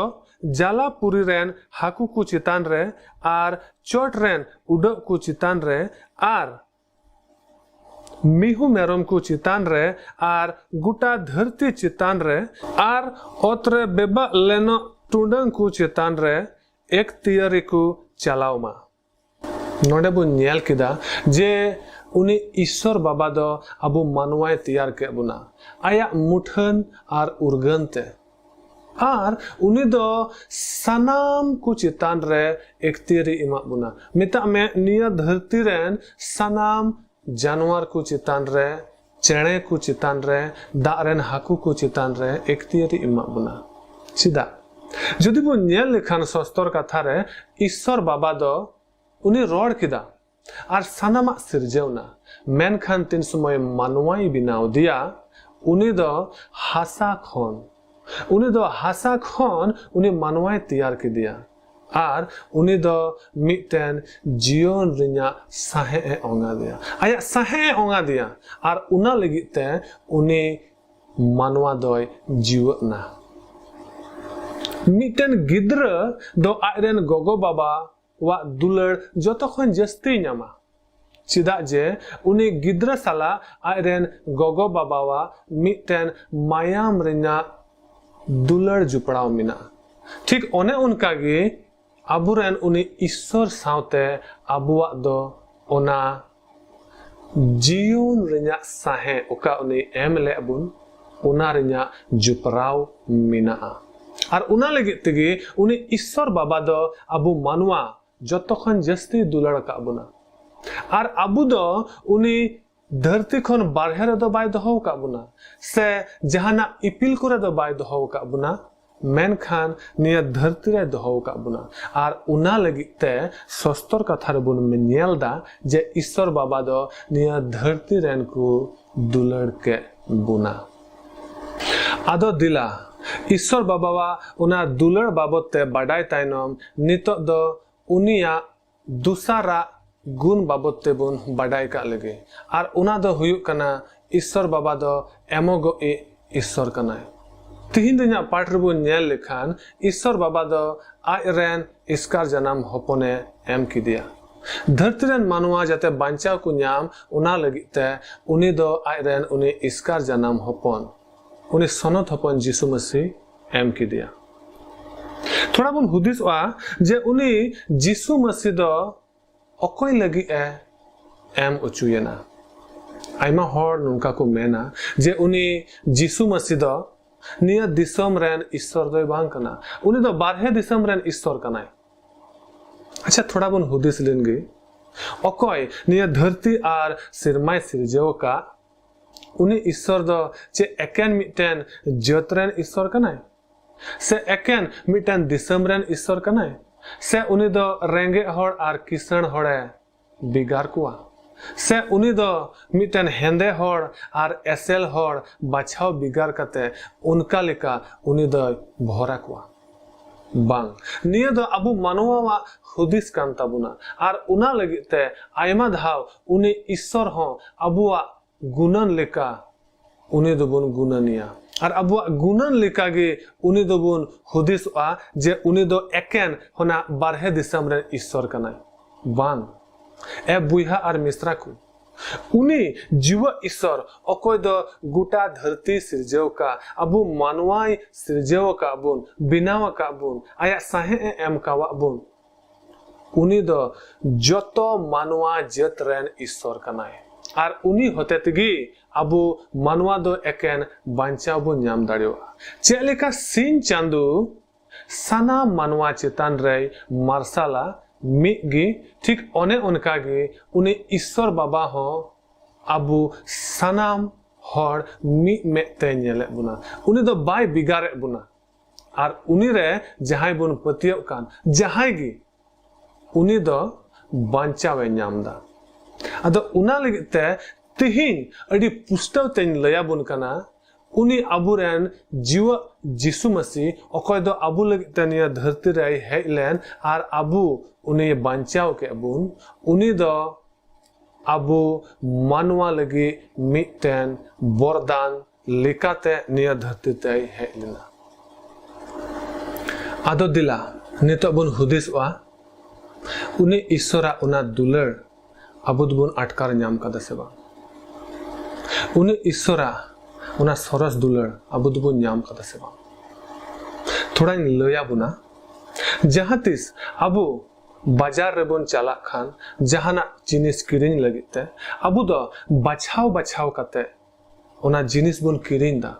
ᱡᱟᱞᱟᱯᱩᱨᱤ ᱨᱮᱱ ᱦᱟᱹᱠᱩ ᱠᱚ ᱪᱮᱛᱟᱱ ᱨᱮ ᱟᱨ ᱪᱚᱴ ᱨᱮᱱ ᱩᱰᱟᱹᱜ ᱠᱚ ᱪᱮᱛᱟᱱ ᱨᱮ ᱟᱨ ᱢᱤᱦᱩ ᱢᱮᱨᱚᱢ ᱠᱚ ᱪᱮᱛᱟᱱ ᱨᱮ ᱟᱨ ᱜᱚᱴᱟ ᱫᱷᱟᱹᱨᱛᱤ ᱪᱮᱛᱟᱱ ᱨᱮ ᱟᱨ ᱚᱛ ᱨᱮ ᱵᱮᱵᱟᱜ ᱞᱮᱱᱚᱜ ᱴᱩᱰᱟᱹᱝ ᱠᱚ ᱪᱮᱛᱟᱱ ᱨᱮ ᱮᱠᱛᱤᱭᱟᱹᱨᱤ ᱠᱚ ᱪᱟᱞᱟᱣ ᱢᱟ᱾ ᱱᱚᱰᱮ ᱵᱚᱱ ᱧᱮᱞ ᱠᱮᱫᱟ ᱡᱮ ᱩᱱᱤ ᱤᱥᱥᱚᱨ ᱵᱟᱵᱟ ᱫᱚ ᱟᱵᱚ ᱢᱟᱱᱣᱟᱭ ᱛᱮᱭᱟᱨ ᱠᱮᱫ ᱵᱚᱱᱟ ᱟᱭᱟᱜ ᱢᱩᱴᱷᱟᱹᱱ ᱟᱨ ᱩᱨᱜᱟᱹᱱ ᱛᱮ᱾ ᱟᱨ ᱩᱱᱤ ᱫᱚ ᱥᱟᱱᱟᱢ ᱠᱚ ᱪᱮᱛᱟᱱ ᱨᱮ ᱮᱠᱛᱤᱭᱟᱹᱨᱤ ᱮᱢᱟᱜ ᱵᱚᱱᱟ᱾ ᱢᱮᱛᱟᱜ ᱢᱮ, ᱱᱤᱭᱟᱹ ᱫᱷᱟᱹᱨᱛᱤ ᱨᱮᱱ ᱥᱟᱱᱟᱢ ᱡᱟᱱᱣᱟᱨ ᱠᱚ ᱪᱮᱛᱟᱱ ᱨᱮ, ᱪᱮᱬᱮ ᱠᱚ ᱪᱮᱛᱟᱱ ᱨᱮ, ᱫᱟᱜ ᱨᱮᱱ ᱦᱟᱹᱠᱩ ᱠᱚ ᱪᱮᱛᱟᱱ ᱨᱮ ᱮᱠᱛᱤᱭᱟᱹᱨᱤ ᱮᱢᱟᱜ ᱵᱚᱱᱟ᱾ ᱪᱮᱫᱟᱜ? ᱡᱩᱫᱤ ᱵᱚᱱ ᱧᱮᱞ ᱞᱮᱠᱷᱟᱱ ᱥᱚᱥᱛᱚᱨ ᱠᱟᱛᱷᱟ ᱨᱮ, ᱤᱥᱥᱚᱨ ᱵᱟᱵᱟ ᱫᱚ ᱩᱱᱤ ᱨᱚᱲ ᱠᱮᱫᱟ ᱟᱨ ᱥᱟᱱᱟᱢᱟᱜ ᱥᱤᱨᱡᱟᱹᱣ ᱮᱱᱟ᱾ ᱢᱮᱱᱠᱷᱟᱱ ᱛᱤᱱ ᱥᱚᱢᱚᱭ ᱢᱟᱱᱣᱟᱭ ᱵᱮᱱᱟᱣ ᱫᱮᱭᱟ, ᱩᱱᱤ ᱫᱚ ᱦᱟᱥᱟ ᱠᱷᱚᱱ, ᱩᱱᱤ ᱫᱚ ᱦᱟᱥᱟ ᱠᱷᱚᱱ ᱩᱱᱤ ᱢᱟᱱᱣᱟᱭ ᱛᱮᱭᱟᱨ ᱠᱮᱫᱮᱭᱟ᱾ ᱟᱨ ᱩᱱᱤ ᱫᱚ ᱢᱤᱫᱴᱮᱱ ᱡᱤᱭᱚᱱ ᱨᱮᱱᱟᱜ ᱥᱟᱦᱮᱫ ᱮ ᱚᱝᱟᱫᱮᱭᱟ᱾ ᱟᱭᱟᱜ ᱥᱟᱦᱮᱫ ᱮ ᱚᱝᱟᱫᱮᱭᱟ᱾ ᱟᱨ ᱚᱱᱟ ᱞᱟᱹᱜᱤᱫ ᱛᱮ ᱩᱱᱤ ᱢᱟᱱᱣᱟ ᱫᱚᱭ ᱡᱤᱣᱮᱫ ᱮᱱᱟ᱾ ᱢᱤᱫᱴᱮᱱ ᱜᱤᱫᱽᱨᱟᱹ ᱫᱚ ᱟᱡᱨᱮᱱ ᱜᱚᱜᱚ ᱵᱟᱵᱟ ᱣᱟᱜ ᱫᱩᱞᱟᱹᱲ ᱡᱚᱛᱚ ᱠᱷᱚᱱ ᱡᱟᱹᱥᱛᱤᱭ ᱧᱟᱢᱟ᱾ ᱪᱮᱫᱟᱜ ᱡᱮ ᱩᱱᱤ ᱜᱤᱫᱽᱨᱟᱹ ᱥᱟᱞᱟᱜ ᱟᱡᱨᱮᱱ ᱜᱚᱜᱚ ᱵᱟᱵᱟᱣᱟᱜ ᱢᱤᱫᱴᱮᱱ ᱢᱟᱭᱟᱢ ᱨᱮᱱᱟᱜ ᱫᱩᱞᱟᱹᱲ ᱡᱚᱯᱲᱟᱣ ᱢᱮᱱᱟᱜᱼᱟ᱾ ᱴᱷᱤᱠ ᱚᱱᱮ ᱚᱱᱠᱟ ᱜᱮ ᱟᱵᱚᱨᱮᱱ ᱩᱱᱤ ᱤᱥᱥᱚᱨ ᱥᱟᱶᱛᱮ ᱟᱵᱚᱣᱟᱜ ᱫᱚ ᱚᱱᱟ ᱡᱤᱭᱚᱱ ᱨᱮᱱᱟᱜ ᱥᱟᱦᱮᱸ ᱚᱠᱟ ᱩᱱᱤ ᱮᱢ ᱞᱮᱫ ᱵᱚᱱ, ᱚᱱᱟ ᱨᱮᱱᱟᱜ ᱡᱚᱯᱲᱟᱣ ᱢᱮᱱᱟᱜᱼᱟ᱾ ᱟᱨ ᱚᱱᱟ ᱞᱟᱹᱜᱤᱫ ᱛᱮᱜᱮ ᱩᱱᱤ ᱤᱥᱥᱚᱨ ᱵᱟᱵᱟ ᱫᱚ ᱟᱵᱚ ᱢᱟᱱᱣᱟ ᱡᱚᱛᱚ ᱠᱷᱚᱱ ᱡᱟᱹᱥᱛᱤ ᱫᱩᱞᱟᱹᱲ ᱟᱠᱟᱫ ᱵᱚᱱᱟ᱾ ᱟᱨ ᱟᱵᱚ ᱫᱚ ᱩᱱᱤ ᱫᱷᱟᱹᱨᱛᱤ ᱠᱷᱚᱱ ᱵᱟᱨᱦᱮ ᱨᱮᱫᱚ ᱵᱟᱭ ᱫᱚᱦᱚ ᱟᱠᱟᱫ ᱵᱚᱱᱟ, ᱥᱮ ᱡᱟᱦᱟᱱᱟᱜ ᱤᱯᱤᱞ ᱠᱚᱨᱮ ᱫᱚ ᱵᱟᱭ ᱫᱚᱦᱚ ᱟᱠᱟᱫ ᱵᱚᱱᱟ, ᱢᱮᱱᱠᱷᱟᱱ ᱱᱤᱭᱟᱹ ᱫᱷᱟᱹᱨᱛᱤ ᱨᱮ ᱫᱚᱦᱚ ᱟᱠᱟᱫ ᱵᱚᱱᱟ᱾ ᱟᱨ ᱚᱱᱟ ᱞᱟᱹᱜᱤᱫ ᱛᱮ ᱥᱚᱥᱛᱚᱨ ᱠᱟᱛᱷᱟ ᱨᱮᱵᱚᱱ ᱧᱮᱞ ᱮᱫᱟ ᱡᱮ ᱤᱥᱥᱚᱨ ᱵᱟᱵᱟ ᱫᱚ ᱱᱤᱭᱟᱹ ᱫᱷᱟᱹᱨᱛᱤ ᱨᱮᱱ ᱠᱚ ᱫᱩᱞᱟᱹᱲ ᱠᱮᱫ ᱵᱚᱱᱟ᱾ ᱟᱫᱚ ᱫᱮᱞᱟ, ᱤᱥᱥᱚᱨ ᱵᱟᱵᱟᱣᱟᱜ ᱚᱱᱟ ᱫᱩᱞᱟᱹᱲ ᱵᱟᱵᱚᱛ ᱛᱮ ᱵᱟᱰᱟᱭ ᱛᱟᱭᱱᱚᱢ, ᱱᱤᱛᱚᱜ ᱫᱚ ᱩᱱᱤᱭᱟᱜ ᱫᱚᱥᱟᱨᱟᱜ ᱜᱩᱱ ᱵᱟᱵᱚᱛ ᱛᱮᱵᱚᱱ ᱵᱟᱰᱟᱭ ᱠᱟᱜ ᱞᱮᱜᱮ᱾ ᱟᱨ ᱚᱱᱟ ᱫᱚ ᱦᱩᱭᱩᱜ ᱠᱟᱱᱟ, ᱤᱥᱥᱚᱨ ᱵᱟᱵᱟ ᱫᱚ ᱮᱢᱚᱜᱚᱜ ᱤᱡ ᱤᱥᱥᱚᱨ ᱠᱟᱱᱟᱭ᱾ ᱛᱤᱦᱤᱧ ᱨᱮᱱᱟᱜ ᱯᱟᱴ ᱨᱮᱵᱚᱱ ᱧᱮᱞ ᱞᱮᱠᱷᱟᱱ, ᱤᱥᱥᱚᱨ ᱵᱟᱵᱟ ᱫᱚ ᱟᱡ ᱨᱮᱱ ᱮᱥᱠᱟᱨ ᱡᱟᱱᱟᱢ ᱦᱚᱯᱚᱱᱮ ᱮᱢ ᱠᱮᱫᱮᱭᱟ᱾ ᱫᱷᱟᱹᱨᱛᱤ ᱨᱮᱱ ᱢᱟᱱᱣᱟ ᱡᱟᱛᱮ ᱵᱟᱧᱪᱟᱣ ᱠᱚ ᱧᱟᱢ, ᱚᱱᱟ ᱞᱟᱹᱜᱤᱫ ᱛᱮ ᱩᱱᱤ ᱫᱚ ᱟᱡ ᱨᱮᱱ ᱩᱱᱤ ᱮᱥᱠᱟᱨ ᱡᱟᱱᱟᱢ ᱦᱚᱯᱚᱱ, ᱩᱱᱤ ᱥᱚᱱᱚᱛ ᱦᱚᱯᱚᱱ ᱡᱤᱥᱩ ᱢᱟᱹᱥᱤ ᱮᱢ ᱠᱮᱫᱮᱭᱟ᱾ ᱛᱷᱚᱲᱟ ᱵᱚᱱ ᱦᱩᱫᱤᱥᱚᱜᱼᱟ ᱡᱮ ᱩᱱᱤ ᱡᱤᱥᱩ ᱢᱟᱹᱥᱤ ᱫᱚ ᱚᱠᱚᱭ ᱞᱟᱹᱜᱤᱫ ᱮ ᱮᱢ ᱚᱪᱚᱭᱮᱱᱟ? ᱟᱭᱢᱟ ᱦᱚᱲ ᱱᱚᱝᱠᱟ ᱠᱚ ᱢᱮᱱᱟ ᱡᱮ ᱩᱱᱤ ᱡᱤᱥᱩ ᱢᱟᱹᱥᱤ ᱫᱚ ᱱᱤᱭᱟᱹ ᱫᱤᱥᱚᱢ ᱨᱮᱱ ᱤᱥᱥᱚᱨ ᱫᱚᱭ ᱵᱟᱝ ᱠᱟᱱᱟ, ᱩᱱᱤ ᱫᱚ ᱵᱟᱨᱦᱮ ᱫᱤᱥᱚᱢ ᱨᱮᱱ ᱤᱥᱥᱚᱨ ᱠᱟᱱᱟᱭ᱾ ᱟᱪᱪᱷᱟ, ᱛᱷᱚᱲᱟ ᱵᱚᱱ ᱦᱩᱫᱤᱥ ᱞᱮᱱ ᱜᱮ, ᱚᱠᱚᱭ ᱱᱤᱭᱟᱹ ᱫᱷᱟᱹᱨᱛᱤ ᱟᱨ ᱥᱮᱨᱢᱟᱭ ᱥᱤᱨᱡᱟᱹᱣ ᱟᱠᱟᱫ, ᱩᱱᱤ ᱤᱥᱥᱚᱨ ᱫᱚ ᱪᱮᱫ ᱮᱠᱮᱱ ᱢᱤᱫᱴᱮᱱ ᱡᱟᱹᱛ ᱨᱮᱱ ᱤᱥᱥᱚᱨ ᱠᱟᱱᱟᱭ? ᱥᱮ ᱮᱠᱮᱱ ᱢᱤᱫᱴᱮᱱ ᱫᱤᱥᱚᱢ ᱨᱮᱱ ᱤᱥᱥᱚᱨ ᱠᱟᱱᱟᱭ? ᱥᱮ ᱩᱱᱤ ᱫᱚ ᱨᱮᱸᱜᱮᱡ ᱦᱚᱲ ᱟᱨ ᱠᱤᱥᱟᱹᱬ ᱦᱚᱲᱮ ᱵᱷᱮᱜᱟᱨ ᱠᱚᱣᱟ? ᱥᱮ ᱩᱱᱤ ᱫᱚ ᱢᱤᱫᱴᱮᱱ ᱦᱮᱸᱫᱮ ᱦᱚᱲ ᱟᱨ ᱮᱥᱮᱞ ᱦᱚᱲ ᱵᱟᱪᱷᱟᱣ ᱵᱷᱮᱜᱟᱨ ᱠᱟᱛᱮ ᱚᱱᱠᱟ ᱞᱮᱠᱟ ᱩᱱᱤ ᱫᱚᱭ ᱵᱷᱚᱨᱟ ᱠᱚᱣᱟ? ᱵᱟᱝ, ᱱᱤᱭᱟᱹ ᱫᱚ ᱟᱵᱚ ᱢᱟᱱᱣᱟᱣᱟᱜ ᱦᱩᱫᱤᱥ ᱠᱟᱱ ᱛᱟᱵᱚᱱᱟ᱾ ᱟᱨ ᱚᱱᱟ ᱞᱟᱹᱜᱤᱫ ᱛᱮ ᱟᱭᱢᱟ ᱫᱷᱟᱣ ᱩᱱᱤ ᱤᱥᱥᱚᱨ ᱦᱚᱸ ᱟᱵᱚᱣᱟᱜ ᱜᱩᱱᱟᱹᱱ ᱞᱮᱠᱟ ᱩᱱᱤ ᱫᱚᱵᱚᱱ ᱜᱩᱱᱟᱹᱱᱮᱭᱟ᱾ ᱟᱨ ᱟᱵᱚᱣᱟᱜ ᱜᱩᱱᱟᱹᱱ ᱞᱮᱠᱟᱜᱮ ᱩᱱᱤ ᱫᱚᱵᱚᱱ ᱦᱩᱫᱤᱥᱚᱜᱼᱟ ᱡᱮ ᱩᱱᱤ ᱫᱚ ᱮᱠᱮᱱ ᱚᱱᱟ ᱵᱟᱨᱦᱮ ᱫᱤᱥᱚᱢ ᱨᱮᱱ ᱤᱥᱥᱚᱨ ᱠᱟᱱᱟᱭ᱾ ᱵᱟᱝ, ᱮ ᱵᱚᱭᱦᱟ ᱟᱨ ᱢᱤᱥᱨᱟ ᱠᱚ, ᱩᱱᱤ ᱡᱤᱣᱮᱫ ᱤᱥᱥᱚᱨ, ᱚᱠᱚᱭ ᱫᱚ ᱜᱚᱴᱟ ᱫᱷᱟᱹᱨᱛᱤ ᱥᱤᱨᱡᱟᱹᱣ ᱟᱠᱟᱫ, ᱟᱵᱚ ᱢᱟᱱᱣᱟᱭ ᱥᱤᱨᱡᱟᱹᱣ ᱟᱠᱟᱫ ᱵᱚᱱ, ᱵᱮᱱᱟᱣ ᱟᱠᱟᱫ ᱵᱚᱱ, ᱟᱭᱟᱜ ᱥᱟᱦᱮᱫ ᱮ ᱮᱢ ᱟᱠᱟᱣᱟᱫ ᱵᱚᱱ, ᱩᱱᱤ ᱫᱚ ᱡᱚᱛᱚ ᱢᱟᱱᱣᱟ ᱡᱟᱹᱛ ᱨᱮᱱ ᱤᱥᱥᱚᱨ ᱠᱟᱱᱟᱭ᱾ ᱟᱨ ᱩᱱᱤ ᱦᱚᱛᱮ ᱛᱮᱜᱮ ᱟᱵᱚ ᱢᱟᱱᱣᱟ ᱫᱚ ᱮᱠᱮᱱ ᱵᱟᱧᱪᱟᱣ ᱵᱚᱱ ᱧᱟᱢ ᱫᱟᱲᱮᱭᱟᱜᱼᱟ᱾ ᱪᱮᱫ ᱞᱮᱠᱟ ᱥᱤᱧ ᱪᱟᱸᱫᱚ ᱥᱟᱱᱟᱢ ᱢᱟᱱᱣᱟ ᱪᱮᱛᱟᱱ ᱨᱮᱭ ᱢᱟᱨᱥᱟᱞᱟ ᱢᱤᱫ ᱜᱮ, ᱴᱷᱤᱠ ᱚᱱᱮ ᱚᱱᱠᱟ ᱜᱮ ᱩᱱᱤ ᱤᱥᱥᱚᱨ ᱵᱟᱵᱟ ᱦᱚᱸ ᱟᱵᱚ ᱥᱟᱱᱟᱢ ᱦᱚᱲ ᱢᱤᱫ ᱢᱮᱫ ᱛᱮᱭ ᱧᱮᱞᱮᱫ ᱵᱚᱱᱟ᱾ ᱩᱱᱤ ᱫᱚ ᱵᱟᱭ ᱵᱷᱮᱜᱟᱨᱮᱫ ᱵᱚᱱᱟ᱾ ᱟᱨ ᱩᱱᱤ ᱨᱮ ᱡᱟᱦᱟᱸᱭ ᱵᱚᱱ ᱯᱟᱹᱛᱭᱟᱹᱜ ᱠᱟᱱ, ᱡᱟᱦᱟᱸᱭ ᱜᱮ, ᱩᱱᱤ ᱫᱚ ᱵᱟᱧᱪᱟᱣ ᱮ ᱧᱟᱢ ᱮᱫᱟ᱾ ᱟᱫᱚ ᱚᱱᱟ ᱞᱟᱹᱜᱤᱫ ᱛᱮ ᱛᱮᱦᱮᱧ ᱟᱹᱰᱤ ᱯᱩᱥᱴᱟᱹᱣ ᱛᱮᱧ ᱞᱟᱹᱭ ᱟᱵᱚᱱ ᱠᱟᱱᱟ, ᱩᱱᱤ ᱟᱵᱚᱨᱮᱱ ᱡᱤᱣᱮᱫ ᱡᱤᱥᱩ ᱢᱟᱹᱥᱤ, ᱚᱠᱚᱭ ᱫᱚ ᱟᱵᱚ ᱞᱟᱹᱜᱤᱫ ᱛᱮ ᱱᱤᱭᱟᱹ ᱫᱷᱟᱹᱨᱛᱤ ᱨᱮᱭ ᱦᱮᱡ ᱞᱮᱱ ᱟᱨ ᱟᱵᱚ ᱩᱱᱤ ᱵᱟᱧᱪᱟᱣ ᱠᱮᱫ ᱵᱚᱱ, ᱩᱱᱤ ᱫᱚ ᱟᱵᱚ ᱢᱟᱱᱣᱟ ᱞᱟᱹᱜᱤᱫ ᱢᱤᱫᱴᱮᱱ ᱵᱚᱨᱫᱟᱱ ᱞᱮᱠᱟᱛᱮ ᱱᱤᱭᱟᱹ ᱫᱷᱟᱹᱨᱛᱤ ᱛᱮᱭ ᱦᱮᱡ ᱞᱮᱱᱟ᱾ ᱟᱫᱚ ᱫᱮᱞᱟ, ᱱᱤᱛᱚᱜ ᱵᱚᱱ ᱦᱩᱫᱤᱥᱚᱜᱼᱟ, ᱩᱱᱤ ᱤᱥᱥᱚᱨᱟᱜ ᱚᱱᱟ ᱫᱩᱞᱟᱹᱲ ᱟᱵᱚ ᱫᱚᱵᱚᱱ ᱟᱴᱠᱟᱨ ᱧᱟᱢ ᱠᱟᱫᱟ ᱥᱮ ᱵᱟᱝ? ᱩᱱᱤ ᱤᱥᱥᱚᱨᱟᱜ ᱚᱱᱟ ᱥᱚᱨᱚᱥ ᱫᱩᱞᱟᱹᱲ ᱟᱵᱚ ᱫᱚᱵᱚᱱ ᱧᱟᱢ ᱠᱟᱫᱟ ᱥᱮ ᱵᱟᱝ? ᱛᱷᱚᱲᱟᱧ ᱞᱟᱹᱭ ᱟᱵᱚᱱᱟ᱾ ᱡᱟᱦᱟᱸ ᱛᱤᱥ ᱟᱵᱚ ᱵᱟᱡᱟᱨ ᱨᱮᱵᱚᱱ ᱪᱟᱞᱟᱜ ᱠᱷᱟᱱ, ᱡᱟᱦᱟᱱᱟᱜ ᱡᱤᱱᱤᱥ ᱠᱤᱨᱤᱧ ᱞᱟᱹᱜᱤᱫ ᱛᱮ ᱟᱵᱚ ᱫᱚ ᱵᱟᱪᱷᱟᱣ ᱵᱟᱪᱷᱟᱣ ᱠᱟᱛᱮ ᱚᱱᱟ ᱡᱤᱱᱤᱥ ᱵᱚᱱ ᱠᱤᱨᱤᱧ ᱮᱫᱟ᱾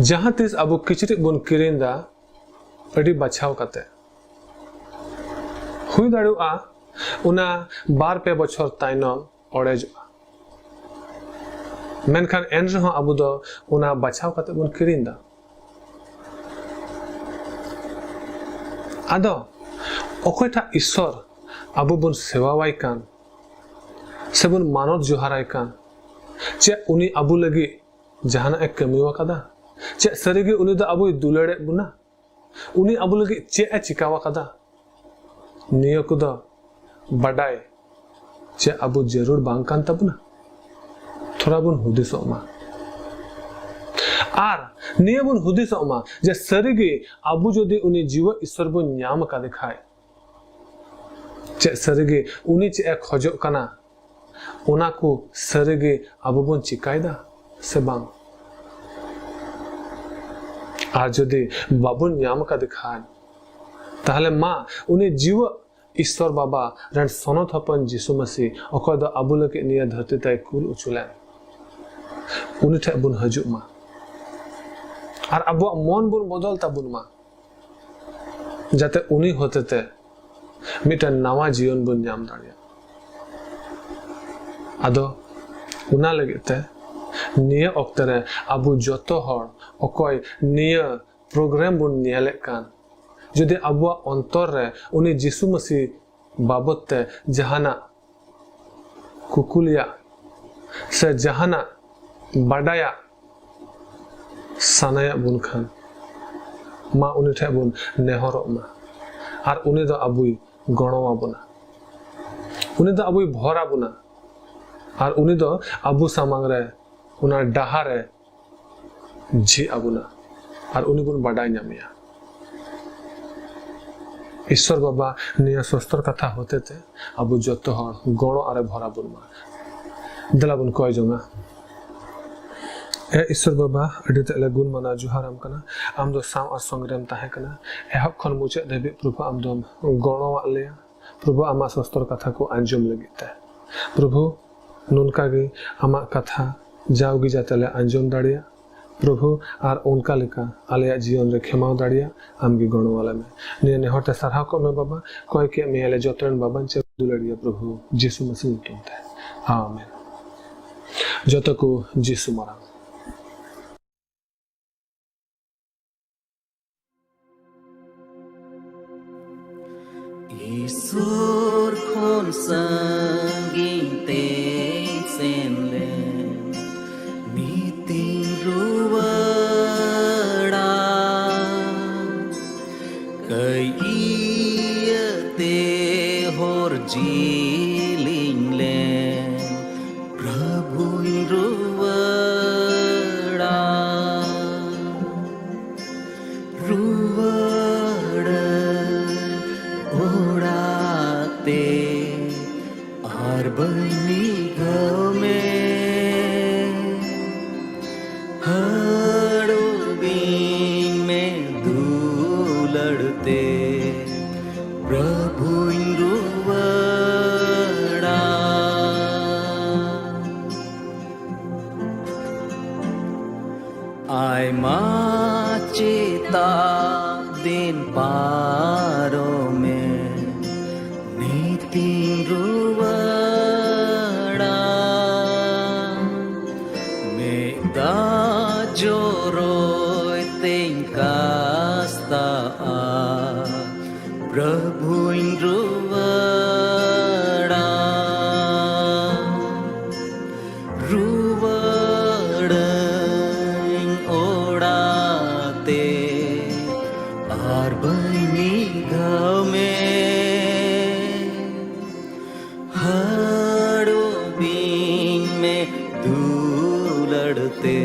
ᱡᱟᱦᱟᱸ ᱛᱤᱥ ᱟᱵᱚ ᱠᱤᱪᱨᱤᱡ ᱵᱚᱱ ᱠᱤᱨᱤᱧ ᱮᱫᱟ, ᱟᱹᱰᱤ ᱵᱟᱪᱷᱟᱣ ᱠᱟᱛᱮ᱾ ᱦᱩᱭ ᱫᱟᱲᱮᱭᱟᱜᱼᱟ ᱚᱱᱟ ᱵᱟᱨ ᱯᱮ ᱵᱚᱪᱷᱚᱨ ᱛᱟᱭᱱᱚᱢ ᱚᱲᱮᱡᱚᱜᱼᱟ, ᱢᱮᱱᱠᱷᱟᱱ ᱮᱱ ᱨᱮᱦᱚᱸ ᱟᱵᱚ ᱫᱚ ᱚᱱᱟ ᱵᱟᱪᱷᱟᱣ ᱠᱟᱛᱮ ᱵᱚᱱ ᱠᱤᱨᱤᱧ ᱮᱫᱟ᱾ ᱟᱫᱚ ᱚᱠᱚᱭᱴᱟᱜ ᱤᱥᱥᱚᱨ ᱟᱵᱚ ᱵᱚᱱ ᱥᱮᱵᱟᱣᱟᱭ ᱠᱟᱱ ᱥᱮᱵᱚᱱ ᱢᱟᱱᱚᱛ ᱡᱚᱦᱟᱨᱟᱭ ᱠᱟᱱ, ᱪᱮᱫ ᱩᱱᱤ ᱟᱵᱚ ᱞᱟᱹᱜᱤᱫ ᱡᱟᱦᱟᱱᱟᱜ ᱮ ᱠᱟᱹᱢᱤ ᱟᱠᱟᱫᱟ? ᱪᱮᱫ ᱥᱟᱹᱨᱤᱜᱮ ᱩᱱᱤ ᱫᱚ ᱟᱵᱚᱭ ᱫᱩᱞᱟᱹᱲᱮᱫ ᱵᱚᱱᱟ? ᱩᱱᱤ ᱟᱵᱚ ᱞᱟᱹᱜᱤᱫ ᱪᱮᱫ ᱮ ᱪᱤᱠᱟᱹ ᱟᱠᱟᱫᱟ? ᱱᱤᱭᱟᱹ ᱠᱚᱫᱚ ᱵᱟᱰᱟᱭ ᱪᱮᱫ ᱟᱵᱚ ᱡᱟᱹᱨᱩᱲ ᱵᱟᱝ ᱠᱟᱱ ᱛᱟᱵᱚᱱᱟ? ᱛᱷᱚᱲᱟ ᱵᱚᱱ ᱦᱩᱫᱤᱥᱚᱜ ᱢᱟ᱾ ᱟᱨ ᱱᱤᱭᱟᱹ ᱵᱚᱱ ᱦᱩᱫᱤᱥᱚᱜ ᱢᱟ ᱡᱮ ᱥᱟᱹᱨᱤᱜᱮ ᱟᱵᱚ ᱡᱩᱫᱤ ᱩᱱᱤ ᱡᱤᱣᱮᱫ ᱤᱥᱥᱚᱨ ᱵᱚᱱ ᱧᱟᱢ ᱟᱠᱟᱫᱮ ᱠᱷᱟᱡ, ᱪᱮᱫ ᱥᱟᱹᱨᱤᱜᱮ ᱩᱱᱤ ᱪᱮᱫ ᱮ ᱠᱷᱚᱡᱚᱜ ᱠᱟᱱᱟ, ᱚᱱᱟ ᱠᱚ ᱥᱟᱹᱨᱤᱜᱮ ᱟᱵᱚ ᱵᱚᱱ ᱪᱤᱠᱟᱭᱮᱫᱟ ᱥᱮ ᱵᱟᱝ? ᱟᱨ ᱡᱩᱫᱤ ᱵᱟᱵᱚᱱ ᱧᱟᱢ ᱟᱠᱟᱫᱮ ᱠᱷᱟᱱ, ᱛᱟᱦᱞᱮ ᱢᱟ ᱩᱱᱤ ᱡᱤᱣᱮᱫ ᱤᱥᱥᱚᱨ ᱵᱟᱵᱟ ᱨᱮᱱ ᱥᱚᱱᱚᱛ ᱦᱚᱯᱚᱱ ᱡᱤᱥᱩ ᱢᱟᱹᱥᱤ, ᱚᱠᱚᱭ ᱫᱚ ᱟᱵᱚ ᱞᱟᱹᱜᱤᱫ ᱱᱤᱭᱟᱹ ᱫᱷᱟᱹᱨᱛᱤ ᱛᱮᱭ ᱠᱩᱞ ᱚᱪᱚ ᱞᱮᱱ, ᱩᱱᱤ ᱴᱷᱮᱱ ᱵᱚᱱ ᱦᱤᱡᱩᱜ ᱢᱟ ᱟᱨ ᱟᱵᱚᱣᱟᱜ ᱢᱚᱱ ᱵᱚᱱ ᱵᱚᱫᱚᱞ ᱛᱟᱵᱚᱱ ᱢᱟ, ᱡᱟᱛᱮ ᱩᱱᱤ ᱦᱚᱛᱮᱛᱮ ᱢᱤᱫᱴᱮᱱ ᱱᱟᱣᱟ ᱡᱤᱭᱚᱱ ᱵᱚᱱ ᱧᱟᱢ ᱫᱟᱲᱮᱭᱟᱜ᱾ ᱟᱫᱚ ᱚᱱᱟ ᱞᱟᱹᱜᱤᱫ ᱛᱮ ᱱᱤᱭᱟᱹ ᱚᱠᱛᱮ ᱨᱮ ᱟᱵᱚ ᱡᱚᱛᱚ ᱦᱚᱲ, ᱚᱠᱚᱭ ᱱᱤᱭᱟᱹ ᱯᱨᱳᱜᱨᱟᱢ ᱵᱚᱱ ᱧᱮᱞᱮᱫ ᱠᱟᱱ, ᱡᱩᱫᱤ ᱟᱵᱚᱣᱟᱜ ᱚᱱᱛᱚᱨ ᱨᱮ ᱩᱱᱤ ᱡᱤᱥᱩ ᱢᱟᱹᱥᱤ ᱵᱟᱵᱚᱛ ᱛᱮ ᱡᱟᱦᱟᱱᱟᱜ ᱠᱩᱠᱞᱤᱭᱟᱜ ᱥᱮ ᱡᱟᱦᱟᱱᱟᱜ ᱵᱟᱰᱟᱭᱟᱜ ᱥᱟᱱᱟᱭᱮᱫ ᱵᱚᱱ ᱠᱷᱟᱱ, ᱢᱟ ᱩᱱᱤ ᱴᱷᱮᱱ ᱵᱚᱱ ᱱᱮᱦᱚᱨᱚᱜ ᱢᱟ ᱟᱨ ᱩᱱᱤ ᱫᱚ ᱟᱵᱚᱭ ᱜᱚᱲᱚ ᱟᱵᱚᱱᱟ᱾ ᱩᱱᱤ ᱫᱚ ᱟᱵᱚᱭ ᱵᱷᱚᱨ ᱟᱵᱚᱱᱟ ᱟᱨ ᱩᱱᱤ ᱫᱚ ᱟᱵᱚ ᱥᱟᱢᱟᱝ ᱨᱮ ᱚᱱᱟ ᱰᱟᱦᱟᱨ ᱮ ᱡᱷᱤᱡ ᱟᱵᱚᱱᱟ ᱟᱨ ᱩᱱᱤ ᱵᱚᱱ ᱵᱟᱰᱟᱭ ᱧᱟᱢᱮᱭᱟ᱾ ᱤᱥᱥᱚᱨ ᱵᱟᱵᱟ ᱱᱤᱭᱟᱹ ᱥᱚᱥᱛᱚᱨ ᱠᱟᱛᱷᱟ ᱦᱚᱛᱮᱛᱮ ᱟᱵᱚ ᱡᱚᱛᱚ ᱦᱚᱲ ᱜᱚᱲᱚ ᱟᱨᱮ ᱵᱷᱚᱨ ᱟᱵᱚᱱ ᱢᱟ᱾ ᱫᱮᱞᱟ ᱵᱚᱱ ᱠᱚᱭ ᱡᱚᱝᱟ᱾ ᱮ ᱤᱥᱥᱚᱨ ᱵᱟᱵᱟ, ᱟᱹᱰᱤ ᱛᱮᱫ ᱞᱮ ᱜᱩᱱ ᱢᱟᱱᱟᱣ ᱡᱚᱦᱟᱨᱟᱢ ᱠᱟᱱᱟ᱾ ᱟᱢ ᱫᱚ ᱥᱟᱶ ᱟᱨ ᱥᱚᱝᱜᱮ ᱨᱮᱢ ᱛᱟᱦᱮᱸ ᱠᱟᱱᱟ᱾ ᱮᱦᱚᱵ ᱠᱷᱚᱱ ᱢᱩᱪᱟᱹᱫ ᱫᱷᱟᱹᱵᱤᱡ ᱯᱨᱚᱵᱷᱩ ᱟᱢ ᱫᱚᱢ ᱜᱚᱲᱚᱣᱟᱜ ᱞᱮᱭᱟ᱾ ᱯᱨᱚᱵᱷᱩ ᱟᱢᱟᱜ ᱥᱚᱥᱛᱚᱨ ᱠᱟᱛᱷᱟ ᱠᱚ ᱟᱸᱡᱚᱢ ᱞᱟᱹᱜᱤᱫ ᱛᱮ᱾ ᱯᱨᱚᱵᱷᱩ, ᱱᱚᱝᱠᱟ ᱜᱮ ᱟᱢᱟᱜ ᱠᱟᱛᱷᱟ ᱡᱟᱣᱜᱮ ᱡᱟᱛᱮ ᱞᱮ ᱟᱸᱡᱚᱢ ᱫᱟᱲᱮᱭᱟᱜ, ᱯᱨᱚᱵᱷᱩ, ᱟᱨ ᱚᱱᱠᱟ ᱞᱮᱠᱟ ᱟᱞᱮᱭᱟᱜ ᱡᱤᱭᱚᱱ ᱨᱮ ᱠᱷᱮᱢᱟᱣ ᱫᱟᱲᱮᱭᱟᱜ, ᱟᱢ ᱜᱮ ᱜᱚᱲᱚ ᱟᱞᱮ ᱢᱮ᱾ ᱱᱤᱭᱟᱹ ᱱᱮᱦᱚᱨ ᱛᱮ ᱥᱟᱨᱦᱟᱣ ᱠᱚᱜ ᱢᱮ ᱵᱟᱵᱟ, ᱠᱚᱭ ᱠᱮᱫ ᱢᱮᱭᱟᱞᱮ ᱡᱚᱛᱚ ᱨᱮᱱ ᱵᱟᱵᱟᱧ ᱪᱮ ᱫᱩᱞᱟᱹᱲᱤᱭᱟᱹ ᱯᱨᱚᱵᱷᱩ ᱡᱤᱥᱩ ᱢᱟᱹᱥᱤ ᱧᱩᱛᱩᱢ ᱛᱮ᱾ ᱟᱢᱮᱱ᱾ ᱡᱚᱛᱚ ᱠᱚ ᱡᱤᱥᱩ ᱢᱟᱨᱟᱝ᱾ ᱤᱥᱚᱨ ᱠᱷᱚᱱ ᱥᱟᱺᱜᱤᱧ ᱛᱮᱧ ᱥᱮᱱ ᱞᱮᱱ, ᱱᱤᱛᱤᱧ ᱨᱩᱣᱟᱹᱲᱟ᱾ ᱠᱟᱹᱭ ᱤᱭᱟᱹᱛᱮ ᱦᱚᱨ ᱡᱤᱞᱤᱧ ᱞᱮᱱ, ᱯᱨᱚᱵᱷᱩᱧ ᱨᱩᱣᱟᱹᱲᱟ᱾ ᱨᱩᱣᱟᱹᱲ ᱚᱲᱟᱜ ᱛᱮ᱾ ᱟᱭᱢᱟ ᱪᱮᱛᱟᱜ ᱫᱤᱱ ᱯᱟᱨᱚᱢᱮ ᱱᱤᱛᱤᱧ ᱨᱩᱣᱟᱹᱲᱟ᱾ ᱢᱮᱫ ᱫᱟᱜ ᱡᱚᱨᱚᱭ ᱛᱮᱧ ᱠᱟᱥᱛᱟᱜᱼᱟ, ᱯᱨᱚᱵᱷᱩᱧ ᱨᱩᱣᱟᱹᱲᱟ᱾ ᱨᱩᱣᱟᱹᱲᱟᱹᱧ ᱚᱲᱟᱜ ᱛᱮ ᱟᱨ ᱵᱟᱹᱧ ᱱᱤᱜᱷᱟᱹᱣ ᱢᱮ᱾ ᱦᱟᱹᱲᱩᱵᱤᱧ ᱢᱮ ᱫᱩᱞᱟᱹᱲ ᱛᱮ,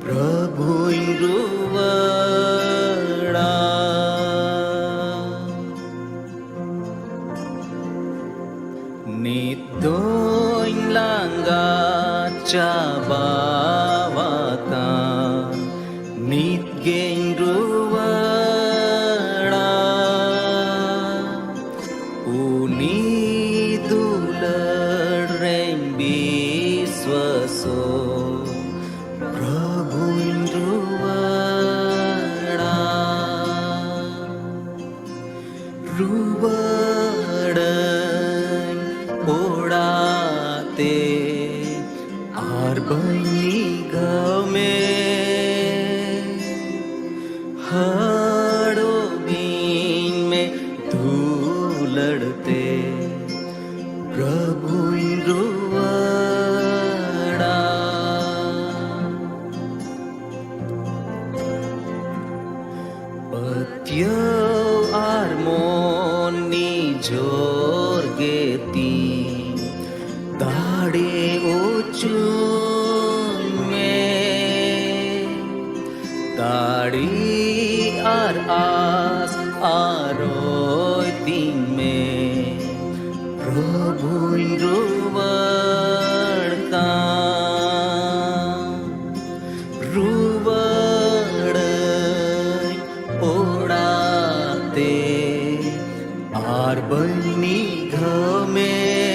ᱯᱨᱚᱵᱷᱩᱧ ᱨᱩᱣᱟᱹᱲᱟ᱾ ᱱᱤᱛ ᱫᱚᱧ ᱞᱟᱸᱜᱟ ᱪᱟᱵᱟᱣᱟᱠᱟᱱ, ᱱᱤᱛ ᱜᱮᱧ ᱨᱩᱣᱟᱹᱲᱟ᱾ ᱩᱱᱤ ᱫᱩᱞᱟᱹᱲ ᱨᱮᱧ ᱵᱤᱥᱣᱟᱥᱚᱜ, ᱯᱨᱚᱵᱷᱩᱧ ᱨᱩᱣᱟᱹᱲᱟ᱾ ᱨᱩᱣᱟᱹᱲᱟᱹᱧ ᱚᱲᱟᱜ ᱛᱮ ᱟᱨ ᱵᱟᱹᱧ ᱱᱤᱜᱷᱟᱹᱣ ᱢᱮ᱾ ᱦᱟᱹᱲᱩᱵᱤᱧ ᱢᱮ ᱫᱩᱞᱟᱹᱲ ᱛᱮ, ᱯᱨᱚᱵᱷᱩᱧ ᱨᱩᱣᱟᱹᱲᱟ᱾ ᱯᱟᱹᱛᱭᱟᱹᱣ ᱟᱨ ᱢᱚᱱ ᱱᱤᱡᱚᱨ ᱜᱮ ᱛᱤᱧ ᱫᱟᱲᱮ ᱚᱪᱚᱧ ᱢᱮ᱾ ᱫᱟᱲᱮ ᱟᱨ ᱟᱥ ᱟᱨᱚᱭ ᱛᱤᱧ ᱢᱮ, ᱯᱨᱚᱵᱷᱩᱧ ᱨᱩᱣᱟᱹᱲ ᱠᱟᱱ᱾ ᱨᱩᱣᱟᱹᱲᱟᱹᱧ ᱚᱲᱟᱜ ᱛᱮ ᱟᱨ ᱵᱟᱹᱧ ᱱᱤᱜᱷᱟᱹᱣ ᱢᱮ᱾